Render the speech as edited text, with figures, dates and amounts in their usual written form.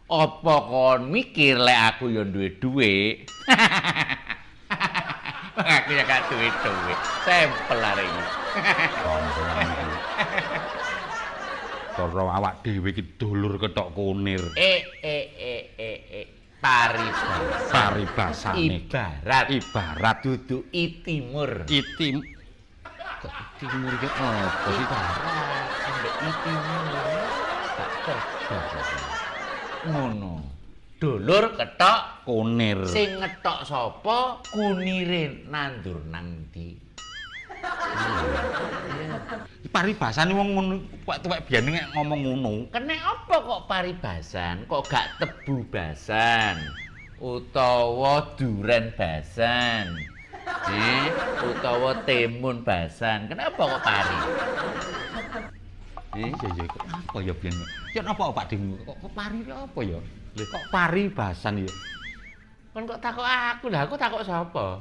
Apa kon mikir lek aku ya duwe dhuwit? Aku ya gak duwe dhuwit. Sampel arek iki. Sampeyan iki. Cara awak dhewe iki dulur ketok kunir. Eh eh eh eh eh paribasa. Paribasane. Ibarat Ibarat dudu itimur. Itim. Kok timur iki apa sih? Ibarat ambek itimur. Gak terbang. Ngono. Dulur ketok Kunir. Sing ngetok sapa? Kunire nandur nang ndi? Paribasane wong ngono tuwek-tuwek biyen nek ngomong ngono. Kene apa kok paribasan? Kok gak tebu basan? Utawa duren basan? Eh, utawa timun basan. Kenapa kok pari? Eh, iya iya kok apa ya biyen? Ya napa Pak Dim? Kok kok pari ki apa ya? Lho kok paribasan ya? Kon kok takok aku lah, aku takok sapa?